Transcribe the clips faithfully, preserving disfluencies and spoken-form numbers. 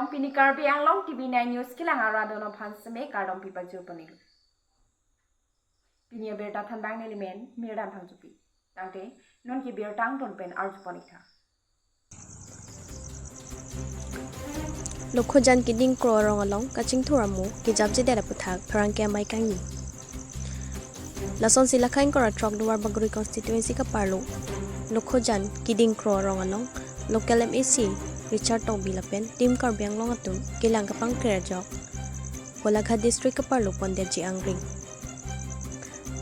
Pini Karbi Anglong T V nine News kelang arat atum aphan seme kardom pipajur ponlo. Pini abirta thanbang neli men Mirdan Phangchopi. Tangte non ke birta angton pen arju pon-ik tha. Lokhojan Kiding Kro arong along kachingthur amo kejapjedet aputhak pherangke amei kangni. Lasonsi Lakha ingkoi ra throk Duar Bagori constituency kaparlo Lokhojan Kiding Kro arong along local M A C Richard Tokbi lapen Team Karbi Anglong atum kelang kapangkre ajok Golaghat district kaparlo pondetji angring.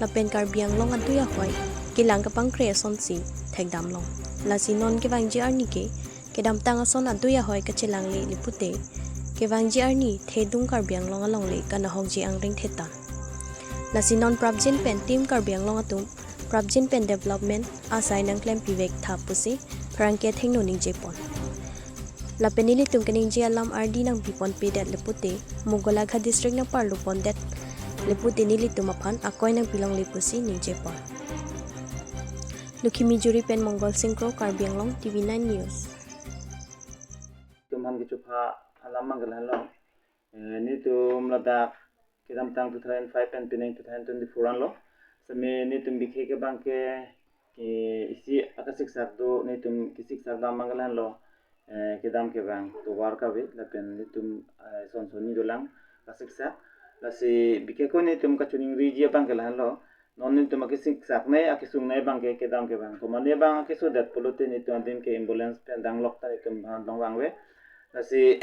Lapen Karbi Anglong adui ahoi kelang kapangkre asonsi thekdamlong. Lasi non kevangji arni ke kedamtang ason adui ahoi kachelangle le pute kevangji arni thedung Karbi Anglong alongle kanahokji angring thetan. Lasi non prapjin pen Team Karbi Anglong atum prapjin pen development asai nangklempivek tha pusi pherangke athengno ningje pon. Lapen nelitum kaningje alam ardi nangpi ponpedet le pute mo Golaghat district nangparlo pondet le pute nelitum aphan akoi nangpilongle pusi ningje pon. Lukhimi Juri pen Mongol Singh Kro, Karbi Anglong T V nine News. Tum han kechupha alam manggal halo. Eh, netum ladak kedamtang two thousand five pen pining two thousand twenty-four anlo. Seme netum bikhe ke abang ke, ke isi akasiksak do, netum kesiksak dam manggal halo. Eh, kedam kevang tovar kave lapen netum, eh, son sonni dolang kasiksak. Lasi bikhe ko netum kachiningriji abang ke lahenlo. Non netum akesiksak ne, akesung ne abang ke kedam kevang. Komane abang akesodet pulote netum adim ke ambulance pen danglok ta netum aphan longvang ave. Lasi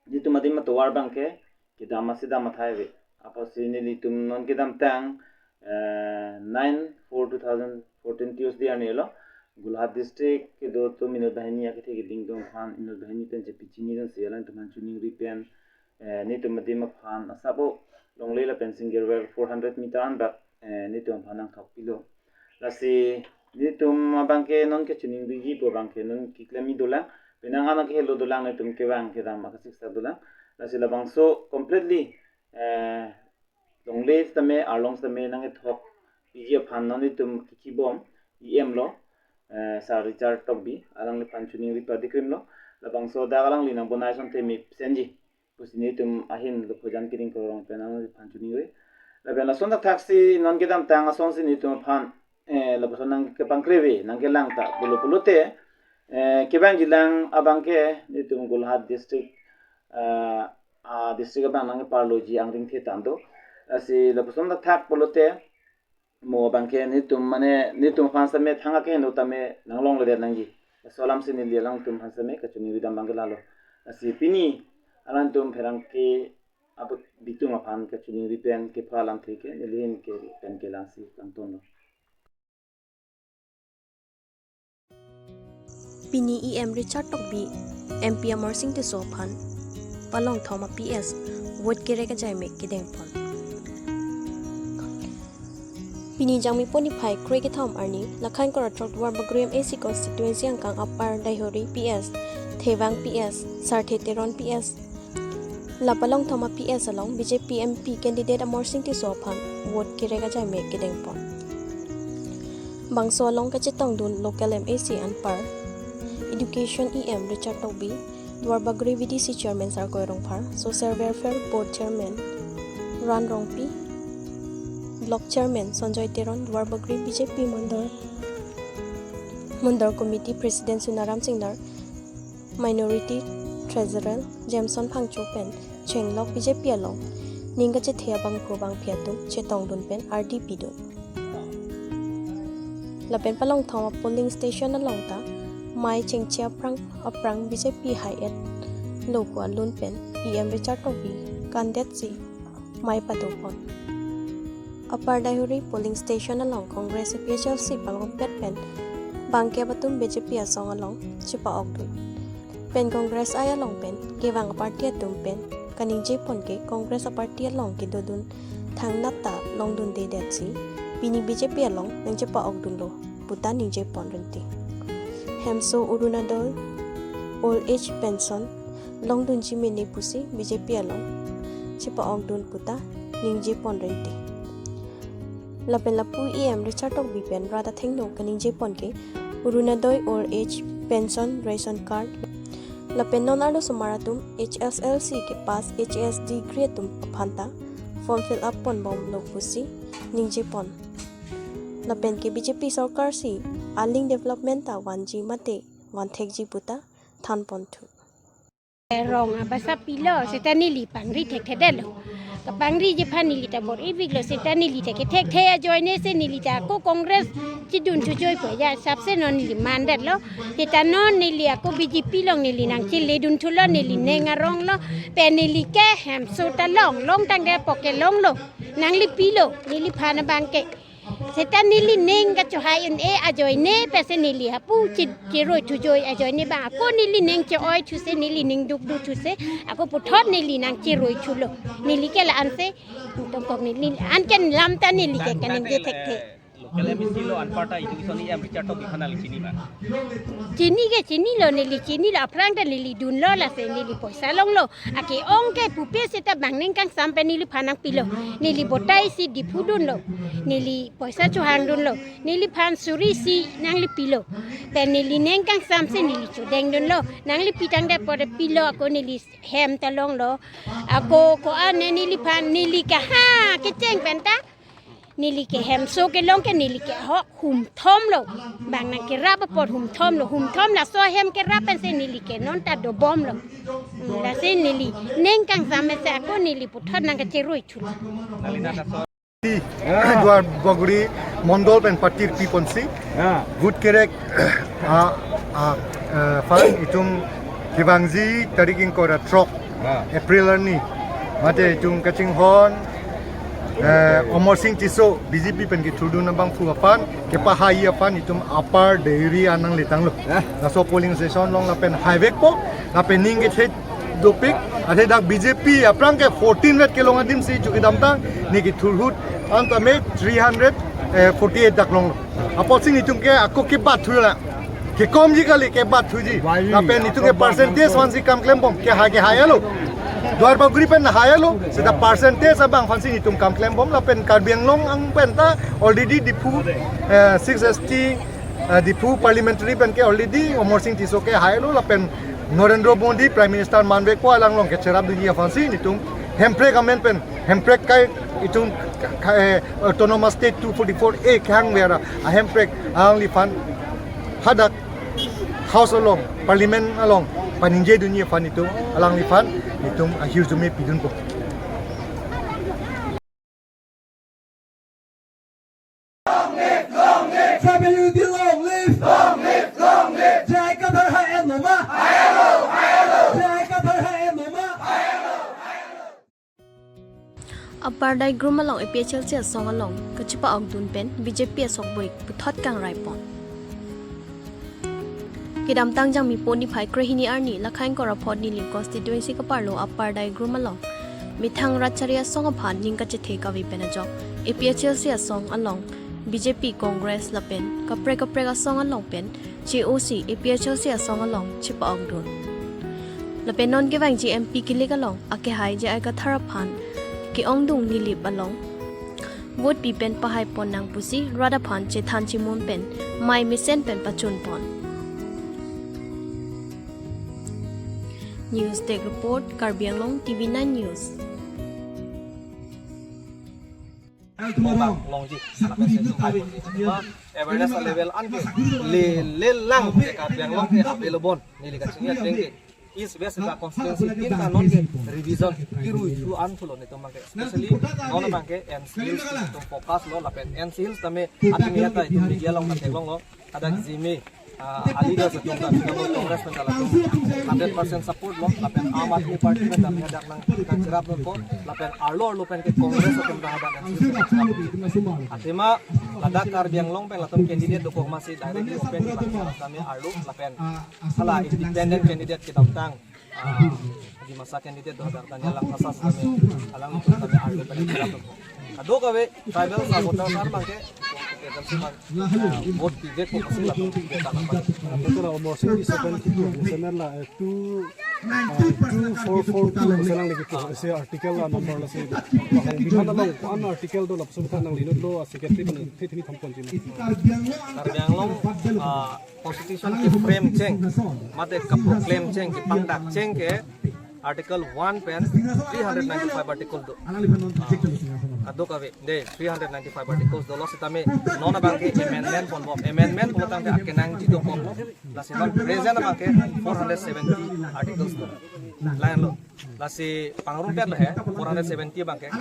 netum adim atovar abang ke kedam asi dam athai ave. Apotsi nelitum non kedamtang, eh, nine four two thousand fourteen Tuesday arni lo Golaghat district kedo atum inut banghini akethe keding atum aphan inut banghini pen chepi chinidunsi alangtum aphan chiningri pen, eh, netum adim aphan asap-o longle lapen single well four hundred meter anbak, eh, netum aphan nangthok pilo. Lasi netum abang ke non kachiningriji pu abang ke non keklem-i dolang, penang an akehelo dolang, netum kevang kedam akasiksak dolang. Lasi labangso completely, eh, longle sitame, arlong sitame nangkethok piji aphan non netum kikibom E M lo, eh, Sir Richard Tokbi, alangliphan chiningri padikrimlo. Labangso dak alangli nangbonai asonte mepsenji pusi netum ahin Lokhojan Kiding Kro arong pen alangliphan chiningri. Lapen lason thakthaksi non kedamtang asonsi netum aphan, eh, lapuson nangkepangkre ave, nangkelang ta pulo pulote, eh, kevangjilang abang ke netum Golaghat district, eh, a district abang nangkeparloji angring thetan do. Lasi lapuson thakthak pulote mo abang ke netum mane netum aphan seme thang akeheno tame nanglongledet nangji. Laso alamsi neli alangtum aphan seme kachiningri dam abang ke lalo. Lasi pini alangtum pherangke abang bitum aphan kachiningri pen kepha alamthe ke neli ahin ke pen kelangsi kangtonlo. Pini E M Richard Tokbi, M P Amarsing Tisso aphan palongthom a P S vote kerek ajai me kedeng pon. Pini Jangmi pon niphai kre kethom arni, Lakha ingkoi ra throk Duar Bagori M A C constituency angkang Upper Daihori P S, Thevang P S, Sarthe Teron P S, la palongthom a P S along B J P M P candidate Amarsing Tisso aphan vote kerek ajai me kedeng pon. Bangso along kachetongdun local M A C anpar, Education E M Richard Tokbi, Duar Bagori V D C Chairman Sarkoi Rongphar, Social Welfare Board Chairman Ran Rongpi, Block Chairman Sanjoy Teron, Duar Bagori B J P Mandal, Mandal Committee President Sunaram Singnar, Minority Treasurer Jameson Phangcho pen chenglok B J P along ning kachethe abangphu abangphi atum chetongdun pen ardi pidun. Lapen palongthom a polling station along ta mei chengche aphrang aphrang B J P high at lo pu alun pen E M Richard Tokbi kandetsi mei pado pon. Upper Daihori polling station along Congress A P H L C pangompet pen bangkep atum B J P asong along chepa-okdun. Pen Congress I along pen kevang aparty atum pen kaningje pon ke Congress aparty along kedodun thangnat ta longdundedetsi pini B J P along nangchepa-okdunlo puta ningje pon rinti. Hemso Orunodoi Old Age Pension longdunji mene pusi B J P along chepa-okdun puta ningje pon rinti. Lapen lapu E M Richard Tokbi pen rat athengno kaningje pon ke Orunodoi Old Age Pension, Ration Card, Lapen non arlosomar atum H S L C kepass H S degree atum aphanta form fill up ponbomlo pusi ningjepon. Lapen ke B J P sorkar si aling development ta vanji mate vanthekji puta thanponthu. Rong abasa pilo, seta neli pangri thekthedetlo. Kapangri jephan neli ta bor-iviklo, seta neli ta kethekthe ajoine si neli ta ako Congress chedun chojoi po ja, sapse non neli mandetlo. Seta non neli ako B J P along neli nangcheledunthulo, neli ning aronglo, pen neli ke hemso ta long, long tangte poke longlo, nanglipilo, neliphan abangke. Seta neli ning kachohai un-e ajoine pensi neli hapu che-, cheroi thujoi ajoine bang ako neli ning che-oi thuse, neli ning dukdu thuse, ako puthot neli nangcheroi thulo. Neli ke la-ansi tongkok neli anken lam ta neli ke kaningje thekthe. Local M A C lo anparta education E M Richard Tokbi aphan nangchinima? Chini ke chinilo, neli chinilo, aphrang ta neli dunlo, lasi neli poisa longlo. Ake-ong ke pupe seta bang ning kangsam pen neliphan nangpilo. Neli botai si Diphu dunlo. Neli poisa chohangdunlo. Neliphan suri isi nanglipilo. Pen neli ning kangsam si neli chodengdunlo. Nanglipi tangte pote pilo, ako neli hem ta longlo. Ako ko-an ne neliphan, neli kaha kecheng penta neli ke hemso kelong ke neli ke ahok humthomlo. Bang nangkerap apot humthomlo. Humthom laso hem kerap pensi neli ke non ta dobomlo. Hmm, lasi neli ning kangsam pensi ako neli puthot nangkacheroi thulo. Duarbagori Mondol pen patirpi ponsi. Ah. Vote kerek, ah, ah, eh, aphan itum kevangji tarik ingkoi ra throk, ah, April arni. Mate itum kachinghon, eh, Amarsing Tisso B J P pen kethurdun abangphu aphan kepahai aphan itum Upper Deiri an nangletanglo. Ah. Laso polling station along lapen haivekpo, lapen ning kethe dopik, athe dak B J P aphrang ke fourteen vet kelong adim si chukidamtang, ne kethurhut an tame three hundred forty-eight dak longlo. Apotsi netum ke ako kebatthu la. Kekomji kali, kebatthuji. Why? Lapen netum ke percentage aphansi kam klembom, kehai kehai-alo. Duarbagori pen hailo, seta percentage abang aphansi netum kam klembom, lapen Karbi Anglong ang penta already Diphu, eh, six S T, eh, Diphu parliamentary pen ke already Amarsing Tisso kehailo, lapen Narendra Modi Prime Minister manvekpo, alang along kecherapdunji aphansi netum hemprek amen pen, hemprek kai itum ka-, eh, Autonomous State two forty-four A kehang vera ahemprek alangliphan hadak House along, Parliament along paningjedunji aphan itum alangliphan itum ahirjume pidunpo. J I Kathar ha-en noma. J I Kathar ha-en noma. Upper Daigrum along A P H L C asong along kachepa-okdun pen B J P asokboi puthot kangraipon. Kedamtang Jangmipo niphai krehini arni Lakhaing Koraphot Nilip constituency kaparlo Upper Daigrum along methang rat chari asong aphan ning kachethe kave pen ajok A P H L C asong along B J P, Congress lapen kaprek kaprek asong along pen che-osi A P H L C asong along chepa-okdun. Lapen non kevangji M P kilik along akehai J I Kathar aphan ke-ongdung Nilip along vote pi pen pahaipon nang pusi rat aphan chethan chimum pen mei mesen pen pachunpon. News Desk Report, Karbi Anglong T V nine News. Longji, lapen sensitization awareness level anke le, le lang ke Karbi Anglong ke available neli kachini atengke. East West ba constituency tin ta non ke revision kirui thu an thulo netum abangke, especially non abangke N C Hills netum focus lo lapen N C Hills tame atumi hata itum media along nangtheklonglo, hadak jime, ah, a leaders atum ta Trinamool Congress pen ta latum hundred percent support lo lapen Aam Aadmi Party pen ta hadak nang, nangcherapdunpo lapen arlo arlo pen ke Congress atum ta hadak N C Hills pen ta cherapdun. Athema ladak Karbi Anglong pen latum candidate dokok masi directly open di bangsa tame arlo lapen hala independent candidate kedamtang, ah, Dimasa candidate do hadak Daniel Langthasa tame alanglitum tame arlo pen cherapdun. Kadokave tribal supporter kar abangke, ah, vote pivekpo masi latum pivek alam pen. Ante la Amarsing Tisso pen kipu, semer la, eh, two two four four two pusi nangli kipu, isi article a number lasi. Bihar along ko-an article do lapuson ta nangli inut lo, a secretary pen thethini thampon ji ma. Karbi Anglong, ah, constitution ke-frame cheng, mate ke-proclaim cheng, kepangdak cheng ke article one pen three hundred ninety-five article do. Ah, kadokave, de, three hundred ninety-five articles dolo sitame non abang ke amendment ponbom. Amendment pulo tangte akenangji do ponbom. Lasi non present abang ke four hundred seventy articles do. Lahenlo. Lasi pangrumpet lo he, four hundred seventy abang ke.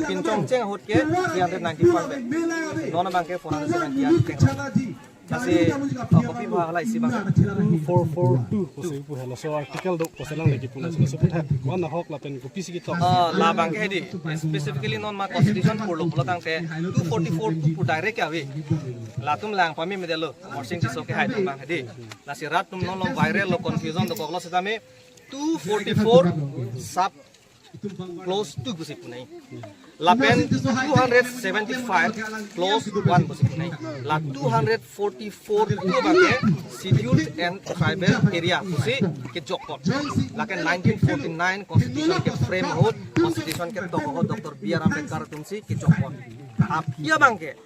Pinchong cheng ahut ke three hundred ninety-five abang. Non abang ke four hundred seventy an cheng. Lasi, uh, kopi ba hala isi abang ke. Two four four two pusi pu halaso article do pusi nangli kipu laso, laso puthot ko-an ahok lapen kopisi ketok. Ah, labang ke hedi. Specifically non ma constitution pulo pulo tangte two forty-four two pu direct ke ave. Latum lang pamemedetlo. Amarsing Tisso kehai atum abang hedi. Lasi rat atum non lo viral lo, confusion dokoklo sitame two forty-four sub clause two pusi pu nai. Lapen two hundred seventy-five clause one pusi pu nai. La two hundred forty-four two abang ke scheduled and tribal area pusi kejokpon. Lake nineteen forty-nine constitution ke-frame ahut, constitution ketok ahut Doctor B R Ambedkar atumsi kejokpon. Aphi abang ke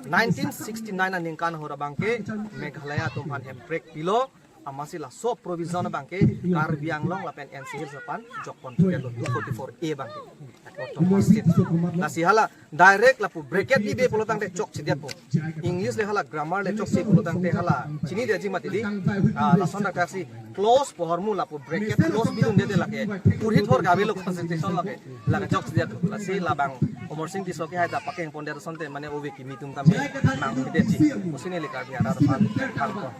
nineteen sixty-nine aningkan ahut abang ke Meghalaya atum aphan hemprek pilo, amatsi laso provision abang ke Karbi Anglong lapen N C Hills aphan jokpon puke lo two forty-four A abang ke. Lasi hala direct lapu bracket bibe pulo tangte chokchedetpo. English le hala grammar le chokche pulo tangte hala chinidetji mati di. Ah, lason dak si clause pu ahormu lapu bracket clause bidunde lake. Purhithor ke avelo constitution lake. Lake chokchedetpo. Lasi labang Amarsing Tisso kehai ta pakeng pondet asonte mane ove kimi atum tame nangpidetji. Pusi neli Karbi arat aphan pangpon.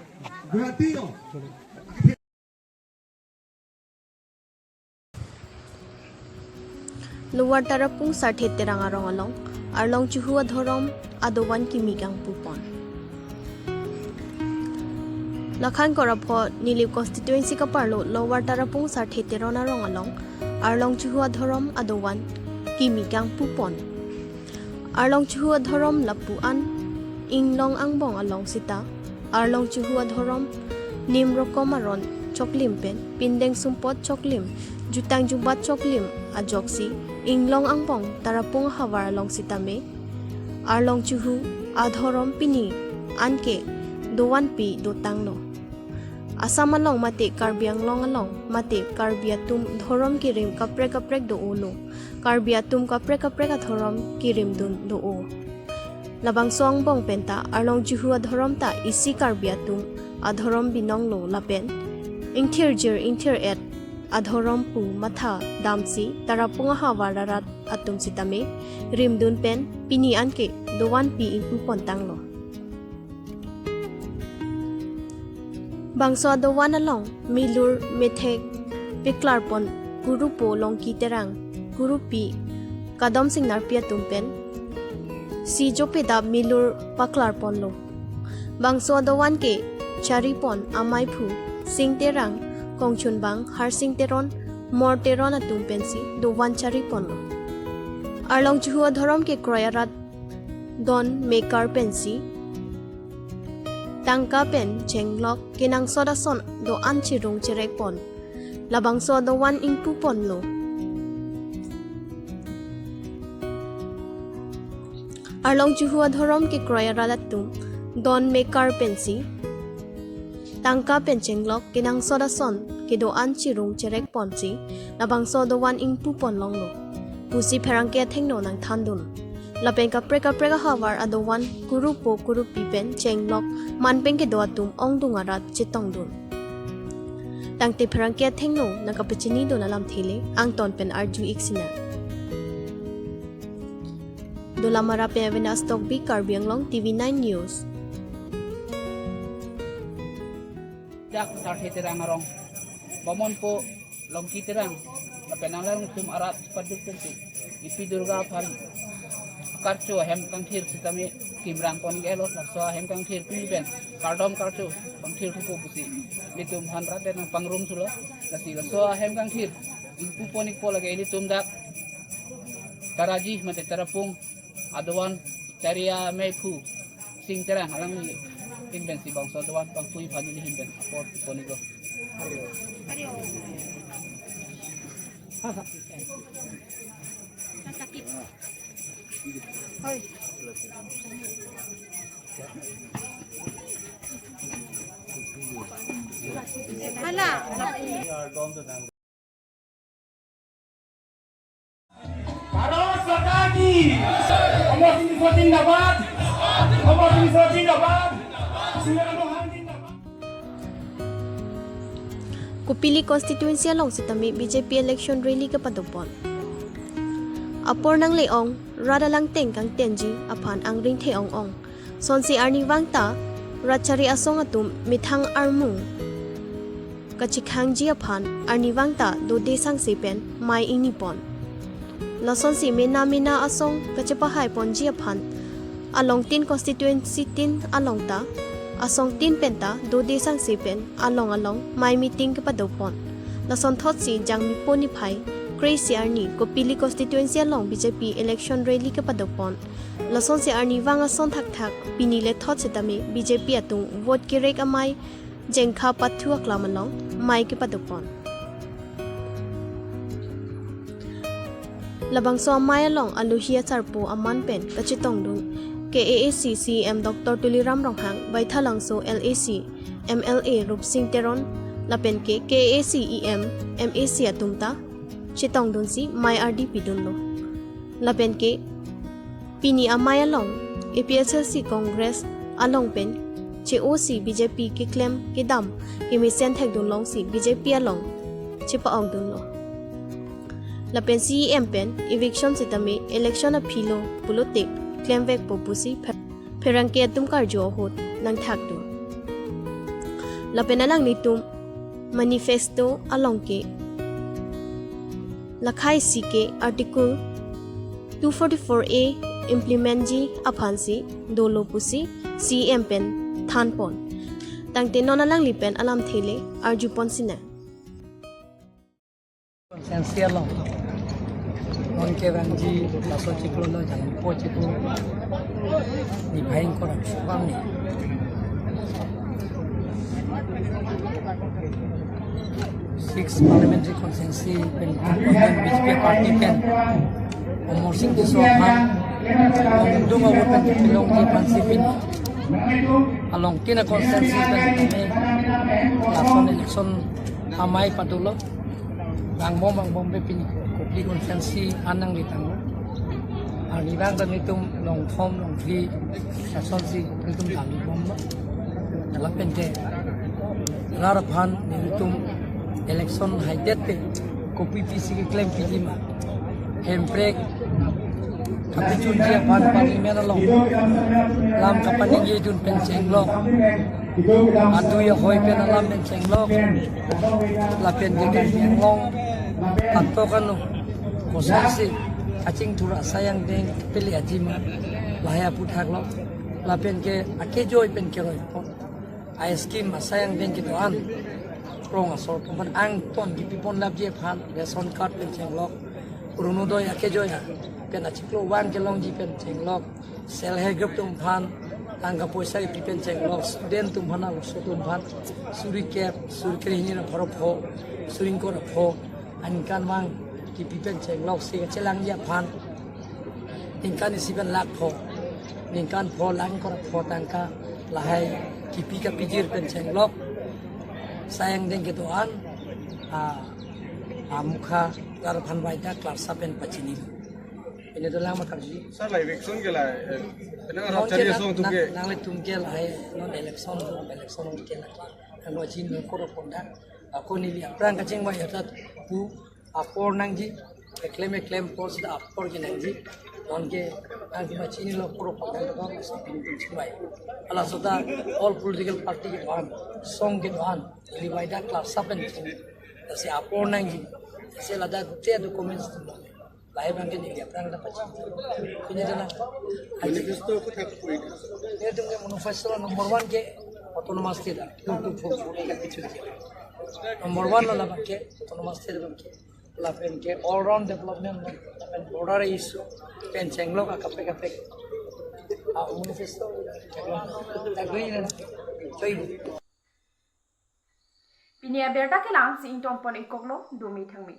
Lower Tarapung Sarthe Terang arong along Arlong Chuhu adhorom adovan kimi kangpupon. Lakhan Korapho Nilip constituency kaparlo Lower Tarapung Sarthe Terang arong along Arlong Chuhu adhorom adovan kimi kangpupon. Arlong Chuhu adhorom lapu-an inglong angbong along sita Arlong Chuhu adhorom nim rokom aron choklim pen pindeng sumpot choklim, jutang jubat choklim ajoksi inglong angbong Tarapung ahavar along sitame Arlong Chuhu adhorom pini anke dovan pi dotanglo. Assam along mate Karbi Anglong along mate Karbi atum dhorom kirim kaprek kaprek do-olo. Karbi atum kaprek kaprek adhorom kirimdun do-o. Labangso angbong penta Arlong Chuhu adhorom ta isi Karbi atum adhorom binonglo lapen ingthirjir ingthir-et adhorom pu matha damsi Tarapung ahavar arat atum sitame rimdun pen pini anke dovan pi ingpupon tanglo. Bangso adovan along milur methek paklarpon Kurupo Longki Terang, Kurupi Kadom Singnar pi atum pen si jopedap milur paklarponlo. Bangso adovan ke charipon amaiphu Sing Terang, Kongchunbang Harsing Teron, Mor Teron atum pensi dovan chariponlo. Arlong Chuhu adhorom kekroi arat don mekar pensi tangka pen chenglok kenangsot ason do-an chirung cherekpon. Labangso adovan ingpuponlo. Arlong Chuhu adhorom kekroi arat atum don mekar pensi tangka pen chenglok kenangsot ason kedo-an chirung cherekponsi labangso adovan ingpupon longlo pusi pherangke athengno nangthandun. Lapen kaprek kaprek ahavar adovan Kurupo Kurupi pen chenglok manpeng kedo atum ongdung arat chetongdun. Tangte pherangke athengno nangkapachinidun alamthe le angton pen arju-ik sinang. Dolamara pen Avenas Tokbi, Karbi Anglong T V nine News. Dak Sarthe Terang arong Bamonpo Longki Terang lapen alanglitum arat paduk pensi Ipi Durga aphan karcho ahem kangthir sitame kimrangpon gelo. Laso ahem kangthir pi pen kardom karcho kangthir thupo pusi ilitum aphan rat nangpangrum thulo. Lasi laso ahem kangthir ingpupon-ikpo lake ilitum dak Taraji mate Tarapung adovan chari ameiphu Sing Terang alangli ahin pensi bangso adovan pangpui aphan ili ahin pen apor pupon-iklo. Bharat সরকার কি? অমর সিং বিশ্বজিৎ জিন্দাবাদ। অমর সিং বিশ্বজিৎ জিন্দাবাদ। সুরেন্দ্র সিংহ জিন্দাবাদ। Kopili constituency along sitame B J P election rally kepadopon. Apor nangle-ong, rat alang teng kangtenji aphan angring the-ong-ong. Sonsi arnivang ta ratchari asong atum methang armu kachekangji aphan arnivang ta dode sangse pen mei ingnipon. Lasonsi mena mena asong kachepahaiponji aphan along tin constituency tin along ta asong tin pen ta dode sangse pen along along mei meeting kepadopon. Lasonthotsi Jangmipo niphai kre-isi arni Kopili constituency along B J P election rally kepadopon. Lasonsi arnivang ason thakthak pini lethot sitame B J P atum vote kerek amei jengkha pathu aklam along mei kepadopon. Labangso amei along alohi acharpo aman pen kachetongdun K A A C C E M Doctor Tuliram Ronghang, Baithalangso L A C M L A Rupsing Teron, lapen ke K A A C E M, M A C atum ta chetongdunsi mei ardi pidunlo. Lapen ke pini amei along A P H L C Congress along pen che-osi B J P keklem kedam kemesen thekdun longsi B J P along chepa-okdunlo. Lapen C E M pen eviction sitame election aphi lo pulote klemvekpo pusi pher-, pherangke atum karju ahut nangthakdun. Lapen alanglitum manifesto along ke lakhai si ke Article two forty-four A implement ji aphansi dolo pusi C E M pen thanpon. Tangte non alangli pen alamthe le arjupon sinang. Constituency along non kevangji laso chiklo lo Jangmipo chiklo niphai ingkoi ra kre-isi arni six parliamentary constituency pen B J P party pen Amarsing Tisso aphan ongdung avote pen kepilongji aphansi pini along tin a constituency pen kami lason election amei padolo. Vangbom vangbom pe pini Kopili constituency an nangletanglo. Arnivang ta nelitum longthom longphli asonsi nelitum damji bomlo. Lapen ke rat aphan nelitum election haidet te kopi pisi keklem piji ma, Hemprek kapachunji aphan parliament along lam kapaningjedun pen chenglok. Adui ahoi pen alam pen chenglok. Lapen ke Karbi Anglong atok ano kosonsi kachingthur asai angdeng pele aji ma, lahai aputhaklok. Lapen ke akejoi pen keroipon. A scheme asai angdeng kedo-an rong asor atum aphan angton kepipon lapji aphan ration card pen chenglok, Orunodoi akejoi a pen achiklo vang kelongji pen chenglok, self help group atum aphan tangka poisa kepi pen chenglok, student atum aphan, arloso atum aphan suri kep, suri krehini ra pharo pho, suri ingkoi ra pho aningkanvang kepi pen chenglok, si kachelangji aphan ningkan isi pen lakh pho, ningkan pho lakh ingkoi ra pho tangka lahai kepi kapijir pen chenglok. Asai angdeng kedo-an a, amukha lar aphan vaida klarsa pen pachinilo. Pini dolang ma karju. Sir, la eviction ke la, eh, penang non rachari ke asong atum nang, ke nanglitum ke lahai non election, election ke la. Ano chin no koro ponda. Ako neli aphrang kachingvai atat pu apor nangji, eklem eklem apor sida apor ke nangji. Non ke nangtum chinilo puro pakai lo bang, so pini tum chingvai. Halaso ta all political party kedo-an, song kedo-an, ili vaida klarsa pen chini. Lasi apor nangji, lasi ladak te documents atum lo. Lahai abang ke neli aphrang ta pachinilo. Pini dolang. Manifesto aphuthak pu ini. Nelitum ke manifesto number one ke autonomous state a, two two four four ke pichun ke. Number one lo labang ke autonomous state abang ke. Lapen ke all round development lo, lapen border issue pen chenglok akaprek kaprek. A manifesto. Agree na. Choi. Pini abirta ke la-ansi ingtonpon-ikoklo, dome thangme.